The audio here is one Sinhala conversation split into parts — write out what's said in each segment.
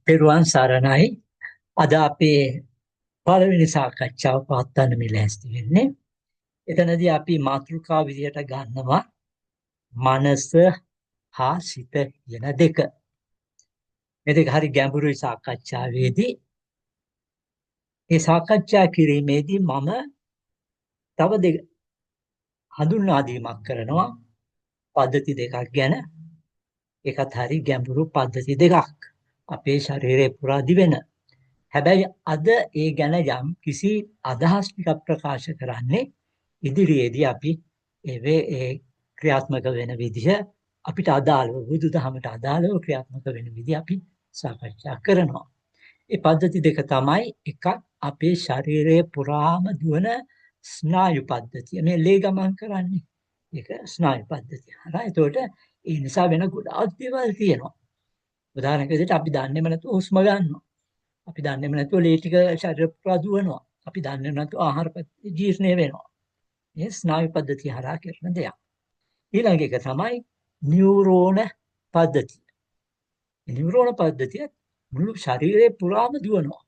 තෙරුවන් සරණයි. අද අපේ පළවෙනි සාකච්ඡාව පවත්වන්න මේ ලෑස්ති වෙන්නේ. එතනදී අපි මාතෘකාව විදියට ගන්නවා මනස හා සිත කියන දෙක. මේ දෙක හරි ගැඹුරුයි සාකච්ඡාවේදී. මේ සාකච්ඡා කිරීමේදී මම තව දෙක හඳුන්වා දීමක් කරනවා පද්ධති දෙකක් ගැන. ඒකත් හරි ගැඹුරු පද්ධති දෙකක්. අපේ ශරීරය පුරා දිවෙන. හැබැයි අද ඒ ගැන යම් කිසි අදහස් ටිකක් ප්‍රකාශ කරන්නේ ඉදිරියේදී අපි ඒ ක්‍රියාත්මක වෙන විදිහ අපිට අදාළව බුදුදහමට අදාළව ක්‍රියාත්මක වෙන විදිහ අපි සාකච්ඡා කරනවා. ඒ පද්ධති දෙක තමයි එකක් අපේ ශරීරය පුරාම දුවන ස්නායු පද්ධතිය. මේ ලේ ගමන් කරන්නේ. ඒක ස්නායු පද්ධතිය. හරි. එතකොට ඒ නිසා වෙන ගොඩාක් දේවල් තියෙනවා. උදාහරණයක් විදිහට අපි දන්නේම නැතුව හුස්ම ගන්නවා. අපි දන්නේම නැතුව ලේ ටික ශරීර පුරා දුවනවා. අපි දන්නේම නැතුව ආහාර ජීර්ණය වෙනවා. මේ ස්නායු පද්ධතිය හරහා කරන දෙයක්. ඊළඟ එක තමයි නියුරෝන පද්ධතිය. නියුරෝන පද්ධතිය මුළු ශරීරය පුරාම දුවනවා.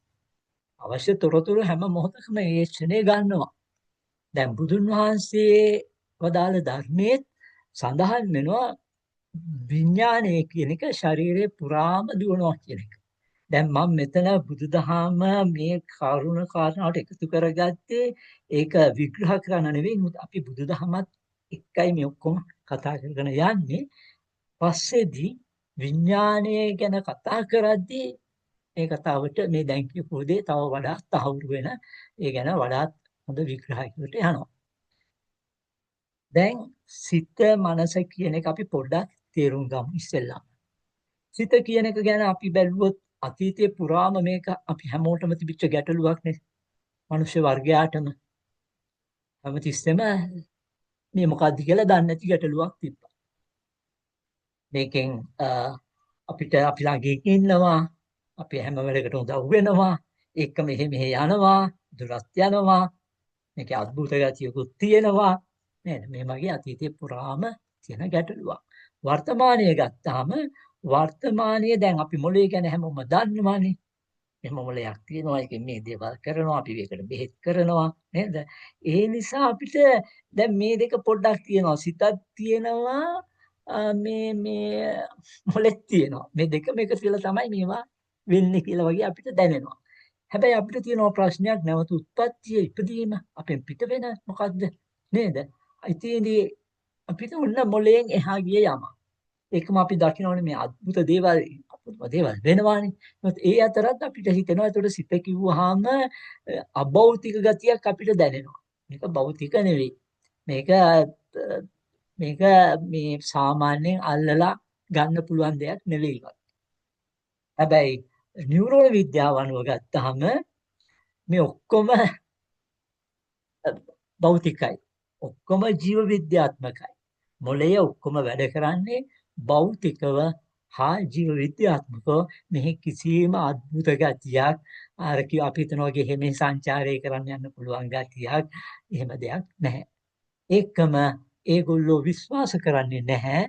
අවශ්‍ය තොරතුරු හැම මොහොතකම ඒ ක්ෂණේ ගන්නවා. දැන් බුදුන් වහන්සේ වදාළ ධර්මයේ සඳහන් වෙනවා විඥානය කියන එක ශරීරය පුරාම දුවනවා කියන එක. දැන් මම මෙතන බුදුදහම මේ කරුණ කාරණාවට එකතු කරගත්තේ ඒක විග්‍රහ කරන්න නෙවෙයි. මොකද අපි බුදුදහමත් එක්කයි මේ ඔක්කොම කතා කරගෙන යන්නේ. පස්සේදී විඥානය ගැන කතා කරද්දී මේ කතාවට මේ දැන් කියපු දේ තව වඩාත් තහවුරු වෙන ඒ ගැන වඩාත් හොඳ විග්‍රහයකට යනවා. දැන් සිත මනස කියන එක අපි පොඩ්ඩක් තේරුම් ගමු ඉස්සෙල්ලාම. සිත කියන එක ගැන අපි බැලුවොත් අතීතයේ පුරාම මේක අපි හැමෝටම තිබිච්ච ගැටලුවක් නේ. මනුෂ්‍ය වර්ගයාටම හැමතිස්සෙම මේ මොකද්ද කියලා දන්නේ නැති ගැටලුවක් තිබ්බා. මේකෙන් අපිට අපි ළඟින් ඉන්නවා, අපි හැම වෙලකටම උදව් වෙනවා, ඒක මෙහෙ මෙහෙ යනවා, දුරත් යනවා, මේකේ අద్భుත ගතියකුත් තියෙනවා නේද? මේ මගේ අතීතයේ පුරාම තියෙන ගැටලුවක්. වර්තමානයේ ගත්තාම වර්තමානයේ දැන් අපි මොලේ ගැන හැමෝම දන්නවානේ. මෙහෙම මොලයක් තියෙනවා, ඒකෙන් මේ දේවල් කරනවා, අපි ඒකට බෙහෙත් කරනවා නේද? ඒ නිසා අපිට දැන් මේ දෙක පොඩ්ඩක් තියෙනවා. සිතක් තියෙනවා, මේ මේ මොලෙත් තියෙනවා. මේ දෙකම එකතු වෙලා තමයි මේවා වෙන්නේ කියලා වගේ අපිට දැනෙනවා. හැබැයි අපිට තියෙනවා ප්‍රශ්නයක් නැවත උත්පත්තිය ඉපදීම අපෙන් පිට වෙන මොකද්ද නේද? ඉතින් අපිට ඔන්න මොලෙන් එහා ගිය යමක්. ඒකම අපි දකිනවනේ මේ අద్భుත දේවල් අපුරුම දේවල් වෙනවානේ. නමුත් ඒ අතරත් අපිට හිතෙනවා ඒතකොට සිත කිව්වහම අභෞතික ගතියක් අපිට දැනෙනවා. මේක භෞතික නෙවෙයි. මේක මේක මේ සාමාන්‍යයෙන් අල්ලලා ගන්න පුළුවන් දෙයක් නෙවෙයි. හැබැයි නියුරෝන විද්‍යාව අනුව ගත්තාම මේ ඔක්කොම භෞතිකයි. ඔක්කොම ජීව විද්‍යාත්මකයි. මොළය ඔක්කොම වැඩ කරන්නේ භෞතිකව හා ජීව විද්‍යාත්මකව. මෙහි කිසිම අద్భుත ගතියක් අර කිව් අපි හිතන වගේ එහෙම සංචාරය කරන්න යන්න පුළුවන් ගතියක් එහෙම දෙයක් නැහැ. ඒකම ඒගොල්ලෝ විශ්වාස කරන්නේ නැහැ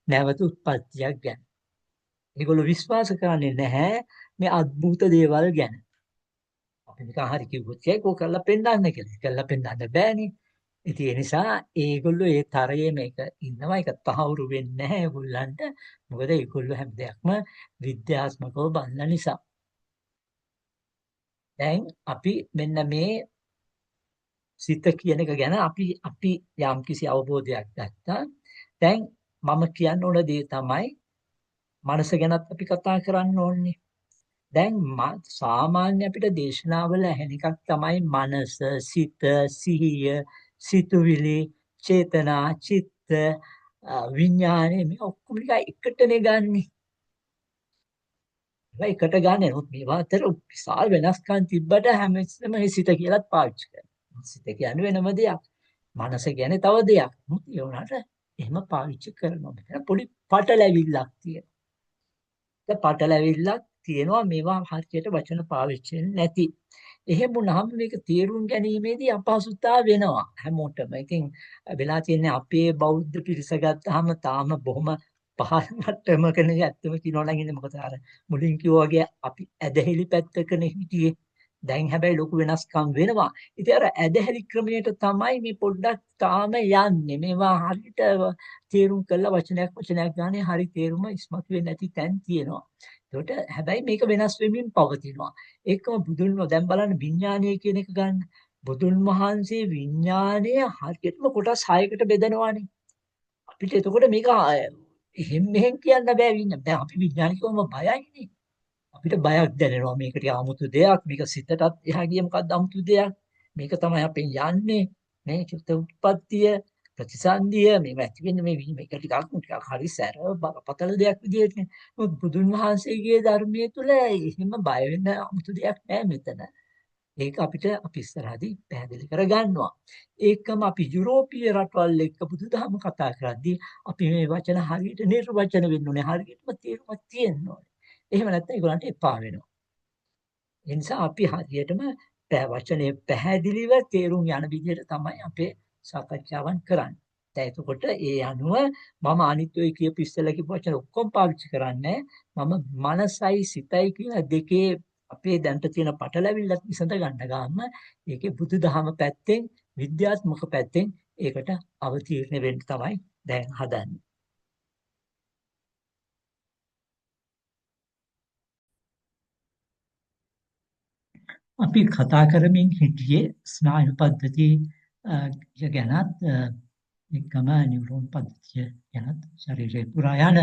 නැවත උත්පත්තියක් ගැන. ඒගොල්ලෝ විශ්වාස කරන්නේ නැහැ මේ අద్భుත දේවල් ගැන. අපි නිකන් හරි කිව්වොත් ඒක කරලා පෙන්නන්න කියලා. කරලා පෙන්නන්න බෑනේ. ඉතින් ඒ නිසා ඒගොල්ලෝ ඒ තරයේ මේක ඉන්නවා. ඒක තහවුරු වෙන්නේ නැහැ ඒගොල්ලන්ට. මොකද ඒගොල්ලෝ හැම දෙයක්ම විද්‍යාත්මකව බලන නිසා. දැන් අපි මෙන්න මේ සිත කියන එක ගැන අපි අපි යම්කිසි අවබෝධයක් ගත්තා. දැන් මම කියන්න ඕන දේ තමයි මනස ගැනත් අපි කතා කරන්න ඕනේ. දැන් සාමාන්‍ය අපිට දේශනාවල ඇහෙන එකක් තමයි මනස, සිත, සිහිය, සිතුවිලි, චේතනා, චිත්ත, විඥානය මේ ඔක්කොම ටික එකටනේ ගන්නෙ. ඒවා එකට ගන්න. නමුත් මේවා අතර විශාල වෙනස්කම් තිබ්බට හැම වෙලෙම මේ සිත කියලාත් පාවිච්චි කරනවා. සිත කියන්නේ වෙනම දෙයක්. මනස කියන්නේ තව දෙයක්. නමුත් ඒ වුණාට එහෙම පාවිච්චි කරනවා. මෙතන පොඩි පටලැවිල්ලක් තියෙනවා. ඒ පටලැවිල්ලක් තියෙනවා මේවා හරියට වචන පාවිච්චි වෙන්නේ නැති. එහෙම වුණාම මේක තේරුම් ගැනීමේදී අපහසුතා වෙනවා හැමෝටම. ඉතින් වෙලා තියෙන්නේ අපේ බෞද්ධ පිරිස ගත්තාම තාම බොහොම පහළ මට්ටමකනේ ඇත්තම කියනවා නම් ඉන්නේ. මොකද අර මුලින් කිව්වා වගේ අපි ඇදහිලි පැත්තකනේ හිටියේ. දැන් හැබැයි ලොකු වෙනස්කම් වෙනවා. ඉතින් අර ඇදහිලි ක්‍රමයට තමයි මේ පොඩ්ඩක් තාම යන්නේ. මේවා හරියට තේරුම් කරලා වචනයක් වචනයක් ගානේ හරි තේරුම ඉස්මතු වෙන්නේ නැති තැන් තියෙනවා. ඒකට හැබැයි මේක වෙනස් වෙමින් පවතිනවා. ඒකම බුදුන් දැන් බලන්න විඥානය කියන එක ගන්න. බුදුන් වහන්සේ විඥානය හරියටම කොටස් 6කට බෙදනවානේ. අපිට එතකොට මේක එහෙම් මෙහෙම් කියන්න බෑ විඥාන. දැන් අපි විඥාන කිව්වම බයයිනේ. අපිට බයක් දැනෙනවා මේක ටික අමුතු දෙයක්. මේක සිතටත් එහා ගිය මොකද්ද අමුතු දෙයක්. මේක තමයි අපෙන් යන්නේ. මේ චිත්ත උත්පත්තිය ප්‍රතිසන්දිය මේව ඇති වෙන්නේ මේ මේක ටිකක් ටිකක් හරි සැර බරපතල දෙයක් විදියට. නමුත් බුදුන් වහන්සේගේ ධර්මයේ තුල එහෙම බය වෙන්න අමුතු දෙයක් නෑ මෙතන. ඒක අපිට අපි ඉස්සරහදී පැහැදිලි කරගන්නවා. ඒකම අපි යුරෝපීය රටවල් එක්ක බුදුදහම කතා කරද්දී අපි මේ වචන හරියට නිර්වචන වෙන්න ඕනේ. හරියටම තේරුමක් තියෙන්න ඕනේ. එහෙම නැත්නම් ඒගොල්ලන්ට එපා වෙනවා. ඒ නිසා අපි හරියටම වචනේ පැහැදිලිව තේරුම් යන විදිහට තමයි අපේ සාකච්ඡාවන් කරන්නේ. දැන් එතකොට ඒ අනුව මම අනිත් ඔය කියපු ඉස්සෙල්ලා කියපු වචන ඔක්කොම පාවිච්චි කරන්නේ මම මනසයි සිතයි කියලා දෙකේ අපේ දැනට තියෙන පටලැවිල්ලත් විසඳ ගන්න ගාම ඒකේ බුදුදහම පැත්තෙන් විද්‍යාත්මක පැත්තෙන් ඒකට අවතීර්ණ වෙන්න තමයි දැන් හදන්නේ. අපි කතා කරමින් හිටියේ ස්නායු පද්ධතිය ගැනත් එක්කම නියුරෝන් පද්ධතිය ගැනත් ශරීරය පුරා යන.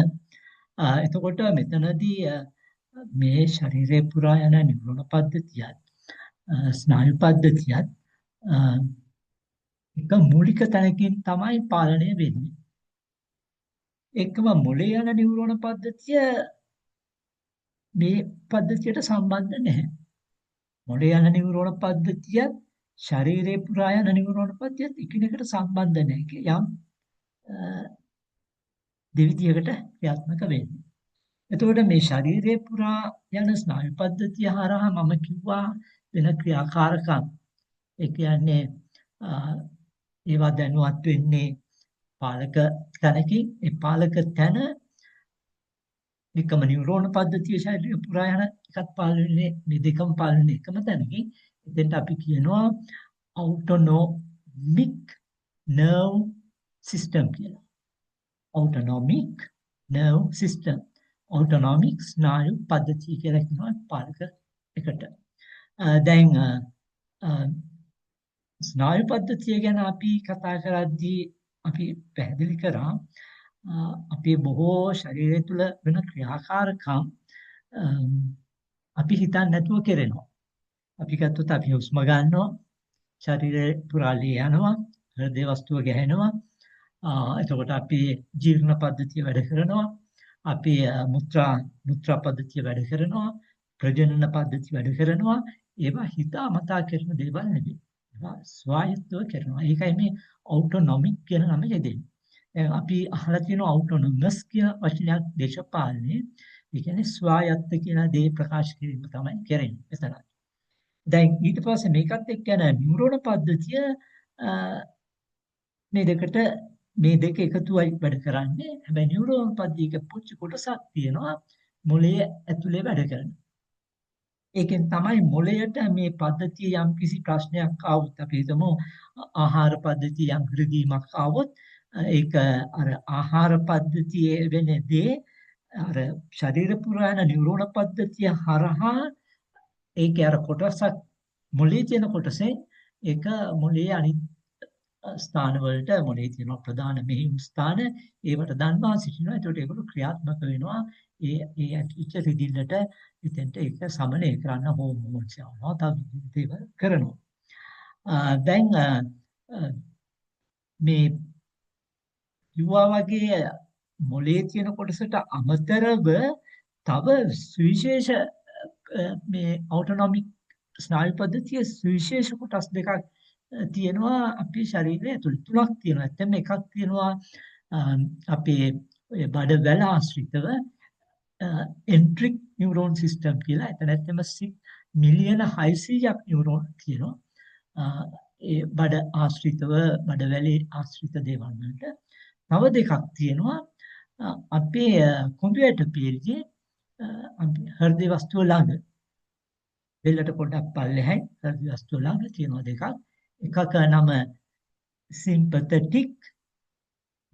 එතකොට මෙතනදී මේ ශරීරය පුරා යන නියුරෝන පද්ධතියත් ස්නායු පද්ධතියත් එක මූලික තැනකින් තමයි පාලනය වෙන්නේ. ඒකම මොලේ යන නියුරෝන පද්ධතිය මේ පද්ධතියට සම්බන්ධ නැහැ. මොලේ යන නියුරෝන පද්ධතියත් ශරීරය පුරා යන නියුරෝන පද්ධතියත් එකිනෙකට සම්බන්ධ නැහැ. යම් දෙවිදියකට ක්‍රියාත්මක වෙන්නේ. එතකොට මේ ශරීරය පුරා යන ස්නායු පද්ධතිය හරහා මම කිව්වා වෙන ක්‍රියාකාරකම්. ඒ කියන්නේ ඒවා දැනුවත් වෙන්නේ පාලක තැනකින්. ඒ පාලක තැන එකම නියුරෝන පද්ධතිය ශරීරය පුරා යන එකත් පාලනය වෙන්නේ මේ දෙකම පාලනය වෙන්නේ එකම තැනකින්. එතෙන්ට අපි කියනවා අවුටොනොමික් නර්ව් සිස්ටම් කියලා. අවුටොනොමික් නර්ව් සිස්ටම්. අවුටොනොමික් ස්නායු පද්ධතිය කියලා කියනවා පාලක එකට. දැන් ස්නායු පද්ධතිය ගැන අපි කතා කරද්දී අපි පැහැදිලි කරා අපේ බොහෝ ශරීරය තුළ වෙන ක්‍රියාකාරකම් අපි හිතන්නේ නැතුව කෙරෙනවා. අපි ගත්තොත් අපි හුස්ම ගන්නවා, ශරීරය පුරා ලේ යනවා, හෘද වස්තුව ගැහෙනවා. එතකොට අපි ජීර්ණ පද්ධතිය වැඩ කරනවා, අපි මුත්‍රා පද්ධතිය වැඩ කරනවා, ප්‍රජනන පද්ධතිය වැඩ කරනවා. ඒවා හිතා මතා කරන දේවල් නෙවෙයි. ඒවා ස්වායත්තව කරනවා. ඒකයි මේ ඔටෝනොමික් කියන නම යෙදෙන්නේ. දැන් අපි අහලා තියෙනවා ඔටෝනොමස් කියන වචනයක් දේශපාලනයේ. ඒ කියන්නේ ස්වායත්ත කියන දේ ප්‍රකාශ කිරීම තමයි කරන්නේ මෙතන. දැන් ඊට පස්සේ මේකත් එක්ක යන නියුරෝන පද්ධතිය මේ දෙකට මේ දෙක එකතුවයි වැඩ කරන්නේ. හැබැයි නියුරෝන පද්ධතියක පුංචි කොටසක් තියෙනවා මොළයේ ඇතුලේ වැඩ කරන. ඒකෙන් තමයි මොළයට මේ පද්ධතිය යම් කිසි ප්‍රශ්නයක් ආවොත් අපි හිතමු ආහාර පද්ධතිය යම් රිදීමක් ආවොත් ඒක අර ආහාර පද්ධතියේ වෙන දේ අර ශරීර පුරා යන නියුරෝන පද්ධතිය හරහා ඒකේ අර කොටසක් මොළයේ තියෙන කොටසෙන් ඒක මොළයේ අනිත් ස්ථාන වලට මොළයේ තියෙන ප්‍රධාන මෙහෙයුම් ස්ථාන ඒවට දන්වා සිටිනවා. ඒතකොට ඒගොල්ලෝ ක්‍රියාත්මක වෙනවා. ඒ ඒ ඇතිවෙච්ච රිදිල්ලට එතෙන්ට ඒක සමනය කරන්න හෝමෝන්ස් යවනවා. තව විවිධ දේවල් කරනවා. දැන් මේ කිව්වා වගේ මොළයේ තියෙන කොටසට අමතරව තව සුවිශේෂ මේ ඔටෝනොමික් ස්නායු පද්ධතිය සුවිශේෂ කොටස් දෙකක් තියෙනවා අපේ ශරීරය ඇතුළේ. තුනක් තියෙනවා. ඇත්තටම එකක් තියෙනවා අපේ ඔය බඩ වැල ආශ්‍රිතව එන්ට්‍රික් නියුරෝන් සිස්ටම් කියලා. එතන ඇත්තටම මිලියන 600ක් නියුරෝන් තියෙනවා. ඒ බඩ ආශ්‍රිතව බඩ වැලේ ආශ්‍රිත දේවල් වලට. තව දෙකක් තියෙනවා අපේ කොඳු ඇට පීරියේ හෘද වස්තුව ළඟ බෙල්ලට පොඩ්ඩක් පල්ලෙහායින් හෘද වස්තුව ළඟ තියෙනවා දෙකක්. එකක නම සිම්පතටික්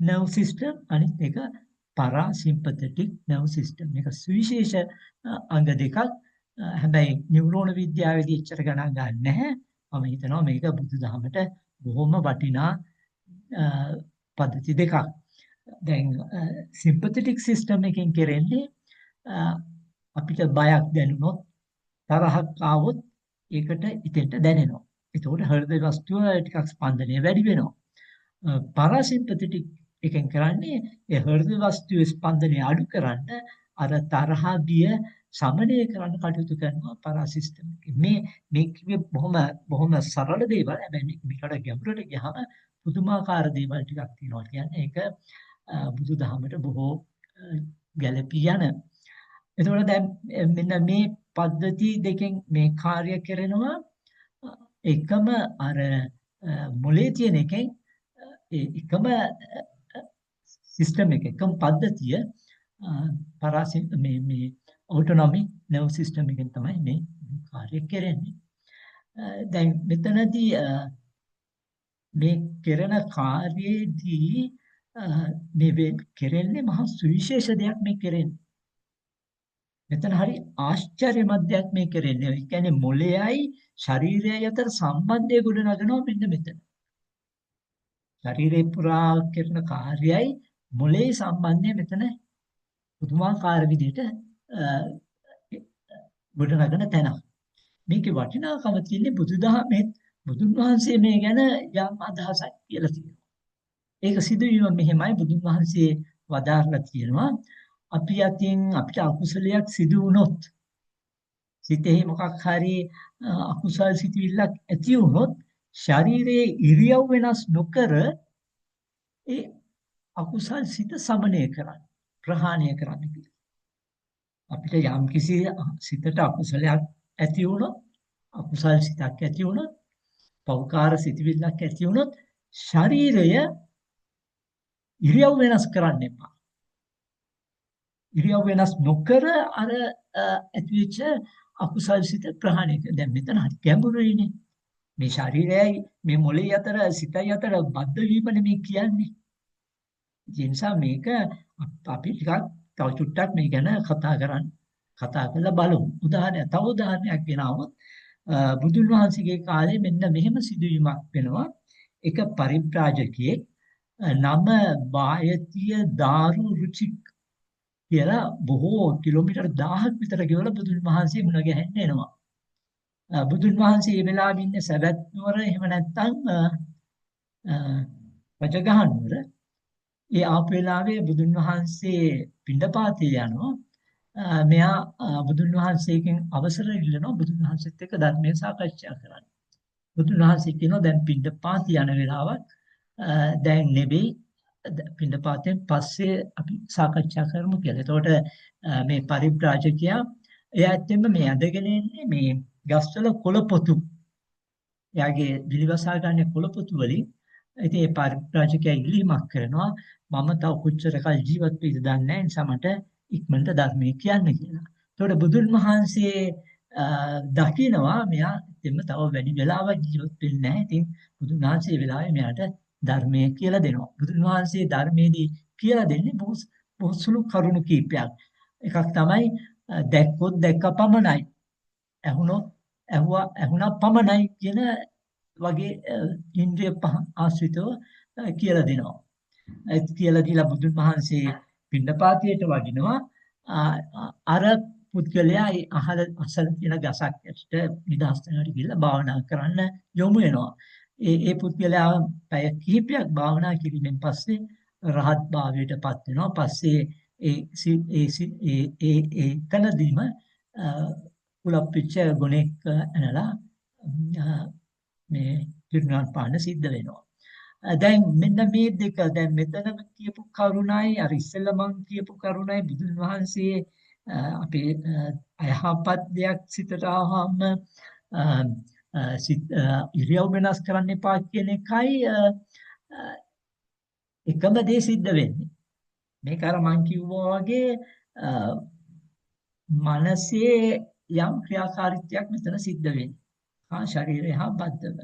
නර්ව් සිස්ටම්, අනිත් එක පාරාසිම්පතටික් නර්ව් සිස්ටම්. මේක සුවිශේෂ අංග දෙකක්. හැබැයි නියුරෝන විද්‍යාවේදී එච්චර ගණන් ගන්න නැහැ. මම හිතනවා මේක බුදුදහමට බොහොම වටිනා පද්ධති දෙකක්. දැන් සිම්පතටික් සිස්ටම් එකෙන් කෙරෙන්නේ අපිට බයක් දැනුනොත්, තරහක් ආවොත් ඒකට ඉතෙන්ට දැනෙනවා. එතකොට හෘද වස්තුව ටිකක් ස්පන්දනය වැඩි වෙනවා. පාරාසිම්පතටික් එකෙන් කරන්නේ ඒ හෘද වස්තුවේ ස්පන්දනය අඩු කරන්න, අර තරහ බිය සමනය කරන්න කටයුතු කරනවා පාරාසිස්ටම් එකෙන්. මේ මේ කිව්වේ බොහොම බොහොම සරල දේවල්. හැබැයි මේකට ගැඹුරට ගියාම පුදුමාකාර දේවල් ටිකක් තියෙනවා. කියන්නේ ඒක බුදුදහමට බොහෝ ගැළපී යන. එතකොට දැන් මෙන්න මේ පද්ධති දෙකෙන් මේ කාර්ය කරනවා. එකම අර මොලේ තියෙන එකෙන් ඒ එකම සිස්ටම් එක, එකම පද්ධතිය පරාසි මේ මේ ඔටෝනොමික් නර්ව් සිස්ටම් එකෙන් තමයි මේ කාර්ය කරන්නේ. දැන් මෙතනදී මේ කරන කාර්යයේදී මේ කෙරෙන්නේ මහා සුවිශේෂ දෙයක් මේ කෙරෙන්නේ. මෙතන හරි ආශ්චර්යමත් දෙයක් මේ කෙරෙන්නේ. ඒ කියන්නේ මොළයයි ශරීරයයි අතර සම්බන්ධය ගොඩනගනවා මෙන්න මෙතන. ශරීරේ පුරා කරන කාර්යයයි මොළේ සම්බන්ධය මෙතන පුදුමාකාර විදිහට ගොඩනගන තැනක්. මේකේ වටිනාකම තියෙන්නේ බුදුදහමේ බුදුන් වහන්සේ මේ ගැන යම් අදහසක් කියලා තියෙනවා. ඒක සිදුවීම මෙහෙමයි. බුදුන් වහන්සේ වදාරලා තියෙනවා, අපි අතින් අපිට අකුසලයක් සිදු වුණොත්, සිතෙහි මොකක් හරි අකුසල් සිතුවිල්ලක් ඇති වුණොත්, ශරීරයේ ඉරියව් වෙනස් නොකර ඒ අකුසල් සිත සමනය කරන්න, ප්‍රහාණය කරන්න කියලා. අපිට යම් කිසි සිතට අකුසලයක් ඇති වුණොත්, අකුසල් සිතක් ඇති වුණොත්, පෞකාර සිතුවිල්ලක් ඇති වුණොත්, ශරීරය ඉරියව් වෙනස් කරන්න එපා. ඉරියව් වෙනස් නොකර අර ඇතිවෙච්ච අකුසල් සිත ප්‍රහාණය කරන්න. දැන් මෙතන හරි ගැඹුරුයිනේ. මේ ශරීරයයි මේ මොළේ අතර සිතයි අතර බද්ධ වීමනේ මේ කියන්නේ. ඒ නිසා මේක අපි ටිකක් තව චුට්ටක් මේ ගැන කතා කරලා බලමු. උදාහරණයක්, තව උදාහරණයක් ගෙනාවොත් බුදුන් වහන්සේගේ කාලේ මෙන්න මෙහෙම සිදුවීමක් වෙනවා. එක පරිබ්‍රාජකයෙක් නම වායතිය දාරු රුචික් කියලා බොහෝ කිලෝමීටර් 1000ක් විතර ගෙවලා බුදුන් වහන්සේ මුණ ගැහෙන්න එනවා. බුදුන් වහන්සේ මේ වෙලාවේ ඉන්නේ සවැත් නුවර, එහෙම නැත්නම් රජගහ නුවර. ඒ ආපු වෙලාවේ බුදුන් වහන්සේ පිණ්ඩපාතේ යනවා. මෙයා බුදුන් වහන්සේගෙන් අවසර ඉල්ලනවා බුදුන් වහන්සේත් එක්ක ධර්මය සාකච්ඡා කරන්න. බුදුන් වහන්සේ කියනවා දැන් පිණ්ඩපාතේ යන වෙලාවක් දැන් නෙවෙයි, පිණ්ඩපාතෙන් පස්සේ අපි සාකච්ඡා කරමු කියලා. එතකොට මේ පරිබ්‍රාජකයා එයා ඇත්තෙන්ම මේ ඇඳගෙන ඉන්නේ මේ ගස්වල කොළ පොතු. එයාගේ පිළිවසා ගන්න කොළ පොතු වලින්. ඉතින් ඒ පරිබ්‍රාජකයා ඉල්ලීමක් කරනවා, මම තව කොච්චර කල් ජීවත් වෙයිද දන්නේ නැහැ, නිසා මට ඉක්මනට ධර්මය කියන්න කියලා. එතකොට බුදුන් වහන්සේ දකිනවා මෙයා ඇත්තෙන්ම තව වැඩි වෙලාවක් ජීවත් වෙන්නේ නැහැ. ඉතින් බුදුන් වහන්සේ වෙලාවේ මෙයාට ධර්මය කියලා දෙනවා. බුදුන් වහන්සේ ධර්මයේදී කියලා දෙන්නේ බොහෝ සුළු කරුණු කීපයක්. එකක් තමයි දැක්කොත් දැක්ක පමණයි, ඇහුනොත් ඇහුණා පමණයි කියන වගේ ඉන්ද්‍රිය පහ ආශ්‍රිතව කියලා දෙනවා. ඒත් කියලා දීලා බුදුන් වහන්සේ පිණ්ඩපාතයට වඩිනවා. අර පුද්ගලයා ඒ අහල අසල තියෙන ගසක් ඇටට නිදහස් තැනකට ගිහිල්ලා භාවනා කරන්න යොමු වෙනවා. ඒ ඒ පුද්ගලයා පැය කිහිපයක් භාවනා කිරීමෙන් පස්සේ රහත් භාවයට පත් වෙනවා. පස්සේ ඒ ඒ ඒ ඒ ඒ තැනදීම කුලප්පිච්ච ගුණෙක් ඇනලා මේ පිරිනිවන් පාන්න සිද්ධ වෙනවා. දැන් මෙන්න මේ දෙක, දැන් මෙතන කියපු කරුණයි අර ඉස්සෙල්ලා මං කියපු කරුණයි බුදුන් වහන්සේ අපේ අයහපත් දෙයක් සිතට ආවම සිත ඉරියව් වෙනස් කරන්න එපා කියන එකයි එකම දේ සිද්ධ වෙන්නේ. මේක අර මං කිව්වා වගේ මනසේ යම් ක්‍රියාකාරීත්වයක් මෙතන සිද්ධ වෙන්නේ. හා ශරීරය හා බද්ධව.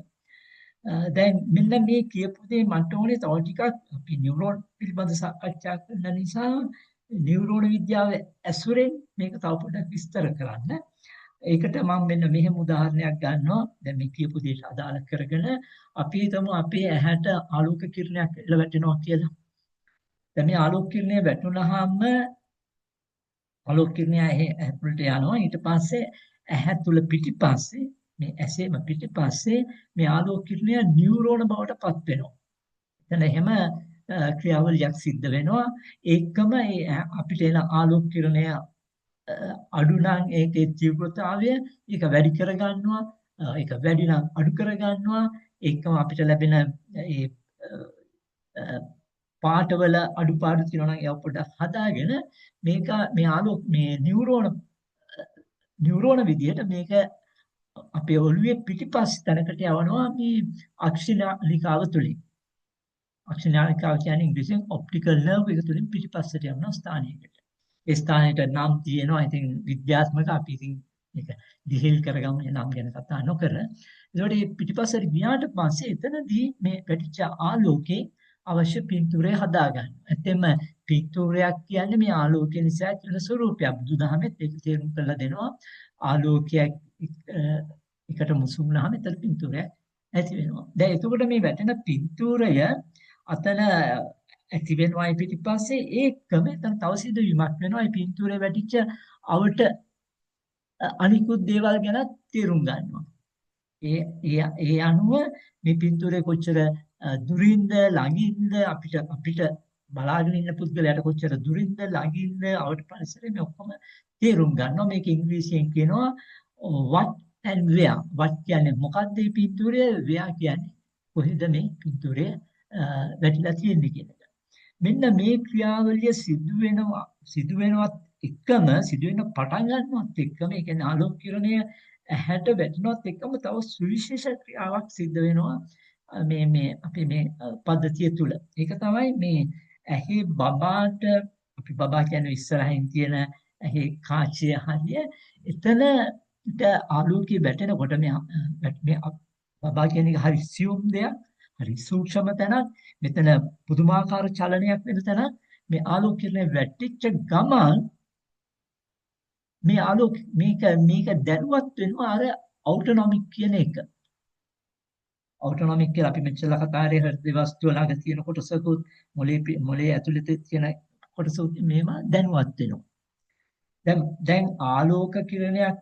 දැන් මෙන්න මේ කියපු දේ මට ඕනේ තව ටිකක් අපි නියුරෝන් පිළිබඳ සාකච්ඡා කරන නිසා නියුරෝන විද්‍යාව ඇසුරෙන් මේක තව පොඩ්ඩක් විස්තර කරන්න. ඒකට මම මෙන්න මෙහෙම උදාහරණයක් ගන්නවා. දැන් මේ කියපු දේට අදාළ කරගෙන අපි හිතමු අපේ ඇහැට ආලෝක කිරණයක් එළ වැටෙනවා කියලා. දැන් මේ ආලෝක කිරණය වැටුනහම ආලෝක කිරණය ඇහැ ඇතුළට යනවා. ඊට පස්සේ ඇහැ තුල පිටිපස්සේ මේ ඇසේම පිටිපස්සේ මේ ආලෝක කිරණය නියුරෝන බවට පත් වෙනවා. එතන එහෙම ක්‍රියාවලියක් සිද්ධ වෙනවා. ඒකම ඒ අපිට එන ආලෝක කිරණය අඩු නම් ඒකේ තීව්‍රතාවය ඒක වැඩි කරගන්නවා. ඒක වැඩි නම් අඩු කරගන්නවා. ඒකම අපිට ලැබෙන ඒ පාටවල අඩුපාඩු තියෙනවා නම් ඒවා පොඩ්ඩක් හදාගෙන මේක මේ ආලෝක මේ නියුරෝන නියුරෝන විදියට මේක අපේ ඔළුවේ පිටිපස් තැනකට යවනවා මේ අක්ෂිනාලිකාව තුලින්. අක්ෂිනාලිකාව කියන්නේ ඉංග්‍රීසියෙන් ඔප්ටිකල් නර්ව් එක තුලින් පිටිපස්සට යවන ස්ථානයකට. ඒ ස්ථානයට නම් තියෙනවා. ඉතින් විද්‍යාත්මක අපි ඉතින් මේක ඩිටේල් කරගමු නම් ගැන කතා නොකර. ඒකට මේ පිටිපස්සට ගියාට පස්සේ එතනදී මේ වැටිච්ච ආලෝකේ අවශ්‍ය පින්තූරය හදාගන්න. ඇත්තෙන්ම පින්තූරයක් කියන්නේ මේ ආලෝකය නිසා ඇති වෙන ස්වරූපයක්. බුදුදහමෙත් ඒක තේරුම් කරලා දෙනවා. ආලෝකයක් එකට මුසු වුණාම එතන පින්තූරයක් ඇති වෙනවා. දැන් එතකොට මේ වැටෙන පින්තූරය අතන ඇති වෙනවා පිටිපස්සේ ඒකම එතන තව සිදුවීමක් වෙනවා. ඒ පින්තූරය වැටිච්ච අවට අනිකුත් දේවල් ගැන තේරුම් ගන්නවා. ඒ ඒ ඒ අනුව මේ පින්තූරය කොච්චර දුරින්ද ළඟින්ද අපිට අපිට බලාගෙන ඉන්න පුද්ගලයාට කොච්චර දුරින්ද ළඟින්ද අවට පරිසරය මේ ඔක්කොම තේරුම් ගන්නවා. මේක ඉංග්‍රීසියෙන් කියනවා what and where. What කියන්නේ මොකද්ද මේ පින්තූරය, where කියන්නේ කොහෙද මේ පින්තූරය වැටිලා තියෙන්නේ කියන එක. මෙන්න මේ ක්‍රියාවලිය සිදු වෙනවා සිදු වෙනවත් එක්කම සිදු වෙන පටන් ගන්නවත් එක්කම ඒ කියන්නේ ආලෝක කිරණය ඇහැට වැටෙනවත් එක්කම තව සුවිශේෂ ක්‍රියාවක් සිද්ධ වෙනවා මේ මේ අපේ මේ පද්ධතිය තුල. ඒක තමයි මේ ඇහි බබාට අපි බබා කියන්නේ ඉස්සරහින් තියෙන ඇහි කාචය හරිය එතනට ආලෝකය වැටෙනකොට මේ මේ බබා කියන එක හරි සියුම් දෙයක්, හරි සූක්ෂම තැනක්. මෙතන පුදුමාකාර චලනයක් වෙන තැනක්. මේ ආලෝක කිරණය වැටිච්ච ගමන් මේ ආලෝක මේක මේක දැනුවත් වෙනවා අර ඔටෝනොමික් කියන එක. ඔටෝනොමික් කියලා අපි මෙච්චර කතා කරේ හෘද වස්තුව ළඟ තියෙන කොටසකුත් මොලේ මොලේ ඇතුළත තියෙන කොටසකුත් මේව දැනුවත් වෙනවා. දැන් දැන් ආලෝක කිරණයක්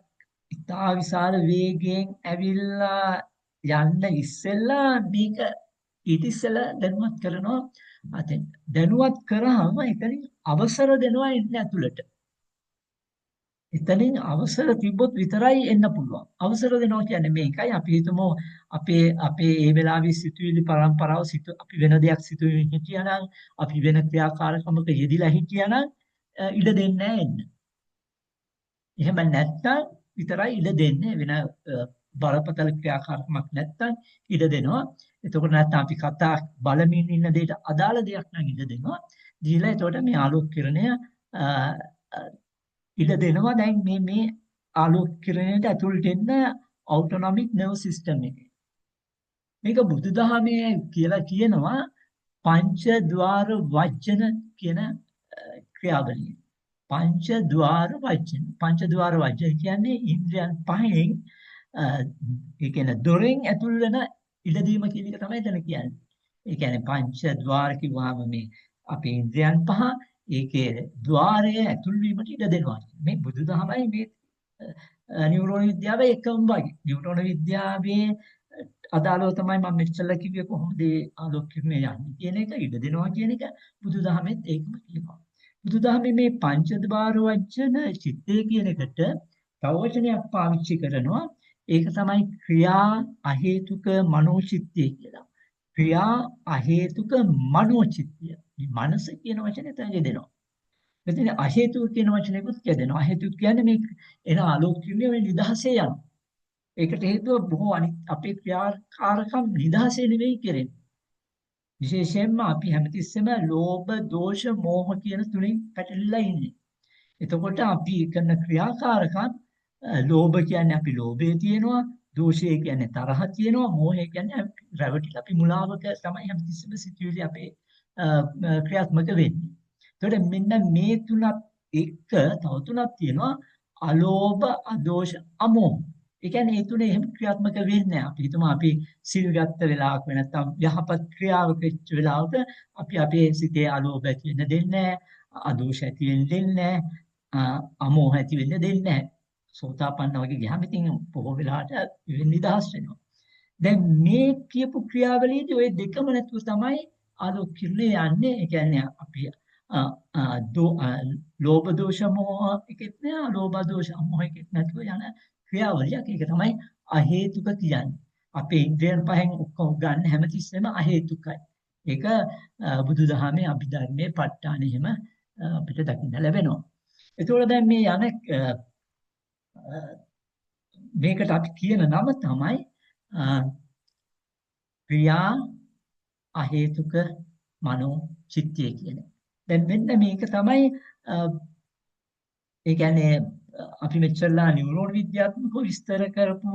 ඉතා විශාල වේගයෙන් ඇවිල්ලා යන්න ඉස්සෙල්ලා මේක ඊට ඉස්සෙල්ලා දැනුවත් කරනවා. අතෙන් දැනුවත් කරාම එතනින් අවසර දෙනවා එන්න ඇතුළට. එතනින් අවසර තිබ්බොත් විතරයි එන්න පුළුවන්. අවසර දෙනවා කියන්නේ මේකයි. අපි හිතමු අපේ අපේ ඒ වෙලාවේ සිතුවිලි පරම්පරාව අපි වෙන දෙයක් සිතුවිලි හිටියානම්, අපි වෙන ක්‍රියාකාරකමක යෙදිලා හිටියානම් ඉඩ දෙන්නේ නැහැ එන්න. එහෙම නැත්නම් විතරයි ඉඩ දෙන්නේ. වෙන බරපතල ක්‍රියාකාරකමක් නැත්නම් ඉඩ දෙනවා. එතකොට නැත්නම් අපි කතා බලමින් ඉන්න දෙයට අදාළ දෙයක් නම් ඉඩ දෙනවා. දීලා එතකොට මේ ආලෝක කිරණය ඉඩ දෙනවා. දැන් මේ මේ ආලෝක කිරණයට ඇතුළට එන්න ඔටෝනොමික් නර්ව් සිස්ටම් එකේ. මේක බුදුදහමේ කියලා කියනවා පංච ද්වාර වජ්ජන කියන ක්‍රියාවලිය. පංච ද්වාර වජ්ජන. පංච ද්වාර වජ්ජන කියන්නේ ඉන්ද්‍රියන් පහෙන් ඒ කියන්නේ දොරෙන් ඇතුල් වෙන ඉඩ දීම කියන එක තමයි එතන කියන්නේ. ඒ කියන්නේ පංච ද්වාර කිව්වහම මේ අපේ ඉන්ද්‍රියන් පහ ඒකේ ద్వාරය ඇතුල් වීමට ඉඩ දෙනවා. මේ බුදුදහමයි මේ නියුරෝන විද්‍යාවේ එකම වගේ. නියුරෝන විද්‍යාවේ අදාළව තමයි මම මෙච්චර කිව්වේ කොහොමද ඒ ආලෝක කිරණය යන්නේ කියන එක ඉඩ දෙනවා කියන එක බුදුදහමෙත් ඒකම කියනවා. බුදුදහමේ මේ පංචද්වාර වචන චිත්තය කියන එකට තව වචනයක් පාවිච්චි කරනවා. ඒක තමයි ක්‍රියා අහේතුක මනෝචිත්තය කියලා. ක්‍රියා අහේතුක මනෝචිත්තය. මේ මනස කියන වචනේ එතන යෙදෙනවා. මෙතන අහේතුක කියන වචනයකුත් යෙදෙනවා. අහේතුක කියන්නේ මේ එන ආලෝක කිරණය මේ නිදහසේ යනවා. ඒකට හේතුව බොහෝ අනිත් අපේ ක්‍රියාකාරකම් නිදහසේ නෙවෙයි කෙරෙන්නේ. විශේෂයෙන්ම අපි හැමතිස්සෙම ලෝභ, දෝෂ, මෝහ කියන තුනෙන් පැටලිලා ඉන්නේ. එතකොට අපි කරන ක්‍රියාකාරකම් ලෝභ කියන්නේ අපි ලෝභය තියෙනවා, දෝෂය කියන්නේ තරහ තියෙනවා, මෝහය කියන්නේ රැවටිලා අපි මුලාවක තමයි හැමතිස්සෙම සිතුවිලි අපේ ක්‍රියාත්මක වෙන්නේ. එතකොට මෙන්න මේ තුනත් එක්ක තව තුනක් තියෙනවා අලෝභ, අදෝෂ, අමෝහ. ඒ කියන්නේ මේ තුනේ එහෙම ක්‍රියාත්මක වෙන්නේ නැහැ. අපි හිතමු අපි සිල් ගත්ත වෙලාවක නැත්නම් යහපත් ක්‍රියාවක වෙච්ච වෙලාවක අපි අපේ සිතේ අලෝභ ඇති වෙන්න දෙන්නේ නැහැ, අදෝෂ ඇති වෙන්න දෙන්නේ නැහැ, අමෝහ ඇති වෙන්න දෙන්නේ නැහැ. සෝතාපන්න වගේ ගියාම ඉතින් බොහෝ වෙලාවට ඉවෙන් නිදහස් වෙනවා. දැන් මේ කියපු ක්‍රියාවලියේදී ඔය දෙකම නැතුව තමයි ආලෝක කිරණය යන්නේ. ඒ කියන්නේ අපි ලෝභ දෝෂ මෝහ එකෙත් නෑ, අලෝභ දෝෂ අමෝහ එකෙත් නැතුව යන ක්‍රියාවලියක්. ඒක තමයි අහේතුක කියන්නේ. අපේ ඉන්ද්‍රියන් පහෙන් ඔක්කොම ගන්න හැමතිස්සෙම අහේතුකයි. ඒක බුදුදහමේ අභිධර්මයේ ප ဋ ාණ එහෙම අපිට දකින්න ලැබෙනවා. එතකොට දැන් මේ යන මේකට අපි කියන නම තමයි ක්‍රියා අහේතුක මනෝ චිත්තය කියන. දැන් මෙන්න මේක තමයි ඒ කියන්නේ අපි මෙච්චරලා නියුරෝන විද්‍යාත්මකව විස්තර කරපු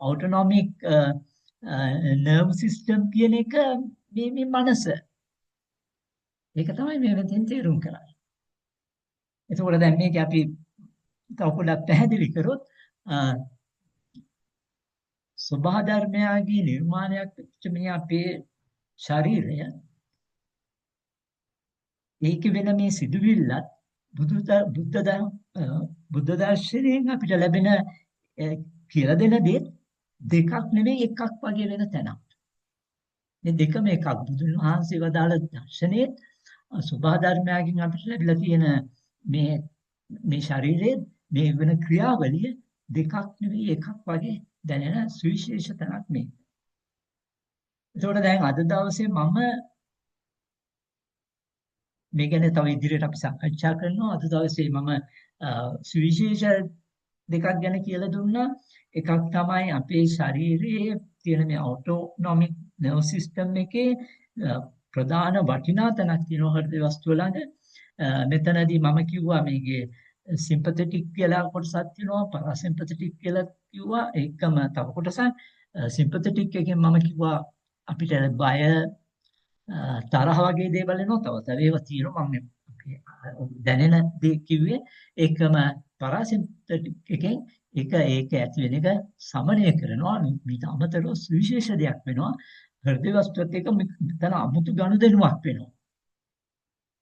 ඔටෝනොමික් නර්ව් සිස්ටම් කියන එක මේ මේ මනස. ඒක තමයි මේ මෙතෙන් තේරුම් කරන්නේ. එතකොට දැන් මේක අපි තව පොඩ්ඩක් පැහැදිලි කරොත් ස්වභාව ධර්මයාගේ නිර්මාණයක් වෙච්ච මේ අපේ ශරීරය ඒකේ වෙන මේ සිදුවිල්ලත් බුද්ධ දර්ශනයෙන් අපිට ලැබෙන කියලා දෙන දේ දෙකක් නෙවෙයි එකක් වගේ වෙන තැනක්. මේ දෙකම එකක්. බුදුන් වහන්සේ වදාළ දර්ශනයේ ස්වභාව ධර්මයන්ගෙන් අපිට ලැබිලා තියෙන මේ මේ ශරීරයේ මේ වෙන ක්‍රියාවලිය දෙකක් නෙවෙයි එකක් වගේ දැනෙන සුවිශේෂ තැනක් මේක. එතකොට දැන් අද දවසේ මම මේ ගැන තව ඉදිරියට අපි සාකච්ඡා කරනවා. අද දවසේ මම සුවිශේෂ දෙකක් ගැන කියලා දුන්නා. එකක් තමයි අපේ ශරීරයේ තියෙන මේ ඔටෝනොමික් නර්ව් සිස්ටම් එකේ ප්‍රධාන වටිනා තැනක් තියෙනවා හෘද වස්තුව ළඟ. මෙතනදී මම කිව්වා මේකේ සිම්පතටික් කියලා කොටසක් තියෙනවා, පැරාසිම්පතටික් කියලා කිව්වා. ඒකම තව කොටසක්. සිම්පතටික් එකෙන් මම කිව්වා අපිට බය තරහ වගේ දේවල් එනවා. තව තව ඒවා තියෙනවා. මම දැනෙන දේ කිව්වේ. ඒකම පැරාසිම්පතටික් එකෙන් ඒක ඒක ඇති වෙන එක සමනය කරනවා. මීට අමතරව සුවිශේෂ දෙයක් වෙනවා. හෘද වස්තුවත් එක්ක මෙතන අමුතු ගනුදෙනුවක් වෙනවා.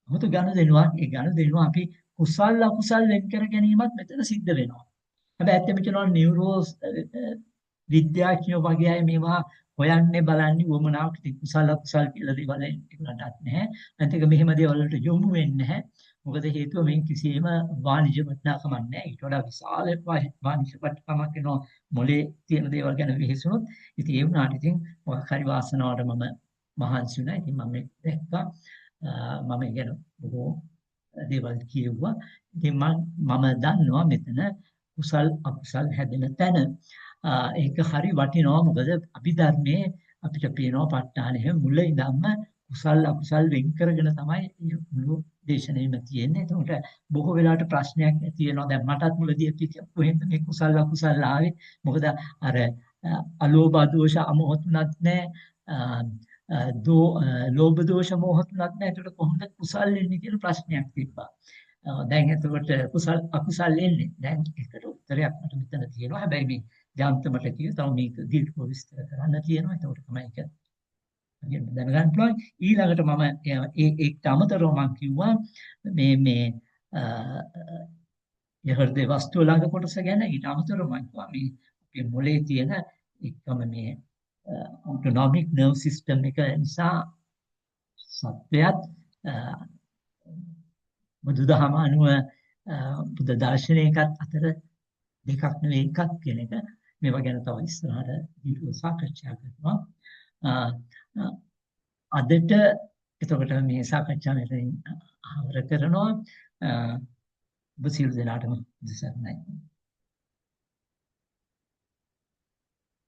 අමුතු ගනුදෙනුවක්. ඒ ගනුදෙනුව අපි කුසල් අකුසල් වෙන් කර ගැනීමත් මෙතන සිද්ධ වෙනවා. හැබැයි ඇත්තම කියනවා නියුරෝ විද්‍යාඥයෝ වගේ අය මේවා හොයන්නේ බලන්නේ උවමනාවක් ඉතින් කුසල අකුසල් කියලා දේවල් ඒගොල්ලන්ටත් නැහැ. අනිත් එක මෙහෙම දේවල් වලට යොමු වෙන්නේ නැහැ. මොකද හේතුව මේන් කිසියම් වාණිජ වටිනාකමක් නැහැ. ඊට වඩා විශාල වාණිජ වටිනාකමක් එනවා මොලේ තියෙන දේවල් ගැන විහිසුනොත්. ඉතින් ඒ වුණාට ඉතින් මොකක් හරි වාසනාවට මම මහන්සි වුණා. ඉතින් මම මේක දැක්කා. මම ඒ ගැන බොහෝ දේවල් කියෙව්වා. ඉතින් මම දන්නවා මෙතන කුසල් අකුසල් හැදෙන තැන. ඒක හරි වටිනවා. මොකද අභිධර්මයේ අපිට පේනවා ප ဋ ාණ එහෙම මුල ඉඳන්ම කුසල් අකුසල් වෙන් කරගෙන තමයි මුළු දේශනෙම තියෙන්නේ. එතකොට බොහෝ වෙලාවට ප්‍රශ්නයක් ඇති වෙනවා. දැන් මටත් මුලදී අපි කොහෙන්ද මේ කුසල් අකුසල් ආවේ? මොකද අර අලෝභ දෝෂ අමෝහ තුනක් නැහැ. ලෝභ දෝෂ මෝහ තුනක් නැහැ. එතකොට කොහොමද කුසල් එන්නේ කියන ප්‍රශ්නයක් තිබ්බා. දැන් එතකොට කුසල් අකුසල් එන්නේ. දැන් ඒකට උත්තරයක් මට මෙතන තියෙනවා. හැබැයි මේ ජාන්තමට කිය තව මේක දීර්ඝව විස්තර කරන්න තියෙනවා. එතකොට තමයි ඒක දැනගන්න පුළුවන්. ඊළඟට මම ඒකට අමතරව මම කිව්වා මේ මේ ඒ හෘද වස්තුව ළඟ කොටස ගැන. ඊට අමතරව මම කිව්වා මේ අපේ මොලේ තියෙන එකම මේ ඔටෝනොමික් නර්ව් සිස්ටම් එක නිසා සත්වයත් බුදුදහම අනුව බුද්ධ දර්ශනයකත් අතර දෙකක් නෙවෙයි එකක් කියන එක මේවා ගැන තව ඉස්සරහට දීර්ඝව සාකච්ඡා කරනවා. අදට එතකොට මේ සාකච්ඡාව මෙතනින් අවර කරනවා. ඔබ සියලු දෙනාටම බුදු සරණයි.